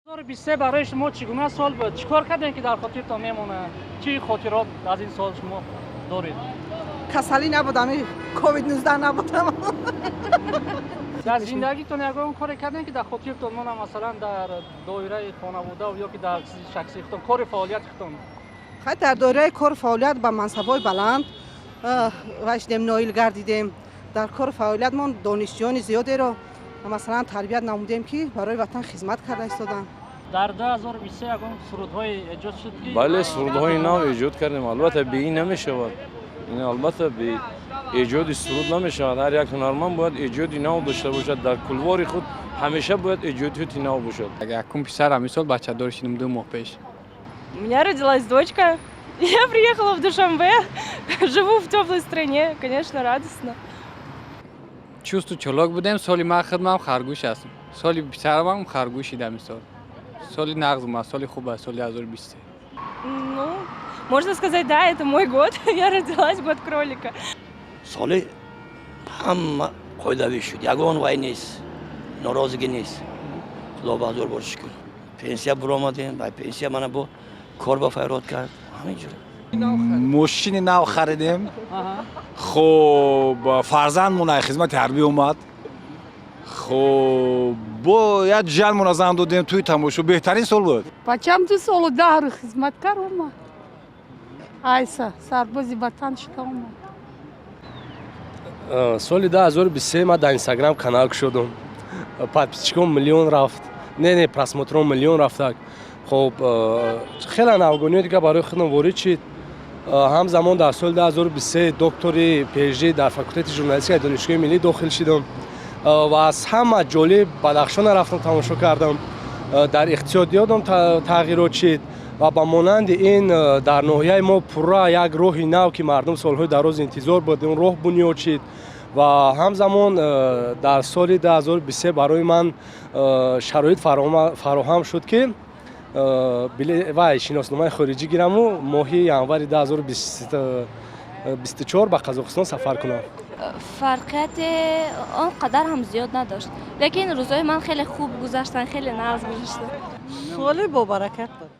2023 барои шумо чӣ гуна сол буд? Чӣ кор кардем, ки дар хотиртон мемонад? Чӣ хотирот аз ин сол шумо доред? Касалӣ набуд, ами ковид 19 набудам. Дар зиндагитон ягон коре кардем, ки дар хотиртон монад, масалан, дар доираи хонавода ё ки дар чизи шахсии худтон, кори фаъолияти худтон? Хай, дар доираи кору фаъолият ба мансабҳои баланд вай шудем, ноил гардидем. Дар кору фаъолиятмон донишҷӯёни зиёдеро, масалан, тарбият намудем, ки барои ватан хизмат карда истоданд. Дар 2023 ягон сурудҳое эҷод шуд, ки Бале, сурудҳои нав эҷод кардем, албатта, бе ин намешавад. Ин, албатта, бе эҷоди суруд намешавад. Ҳар як ҳунарманд бояд эҷоди нав дошта бошад, дар кулвори худ ҳамеша бояд эҷодиёти нав бошад. Якум писарам ин сол бачадор шудем, 2 моҳ пеш. У меня родилась дочка. Я приехала в Душанбе, живу в теплой стране, конечно, радостно. Чусту чолок будем. Соли ман худмам харгӯш ҳастам, соли писарамам харгӯш шидам. Ин сол соли нағз омад, соли хуб аст, соли 2023. Ну, можно сказать, да, это мой год. Я родилась в год кролика. Соли ҳама қоидавӣ шуд, ягон вай нест, норозигӣ нест, худо ба ҳазор бор шукр. Пенсия буромадем, ба пенсия мана бо кор ба файрод кард, ҳамин ҷур. Мошини нав харидем. Хуб, фарзандмон ай хизмати ҳарбӣ омад. Хуб, бо як ҷанмона зан додем, тӯи тамошо, беҳтарин сол буд. Бачам 2 солу 10 рӯз хизмат кард, омад. Айса сарбози ватан шуда омад. Соли 2023 ман дар Инстаграм канал кушодам, подписчиком миллион рафт, не, просмотром миллион рафтак. Хоб, хеле навгониҳо дига барои худам ворид шид. Ҳамзамон дар соли 2023 доктори PhD дар факултети журналистикаи Донишгоҳи миллӣ дохил шидам ва аз ҳама ҷолиб Бадахшона рафтам, тамошо кардам. Дар иқтисодиётам тағйирот шид ва ба монанди ин дар ноҳияи мо пурра як роҳи нав, ки мардум солҳои дароз интизор буд, он роҳ бунёд шид. Ва ҳамзамон дар соли 2023 барои ман шароит фароҳам шуд, ки вай шиносномаи хориҷӣ гираму моҳи январи 2024 ба Қазоқистон сафар кунам. Фарқияте он қадар ҳам зиёд надошт, лекин рӯзҳои ман хеле хуб гузаштанд, хеле нағз гузаштанд. Соли бобаракат буд.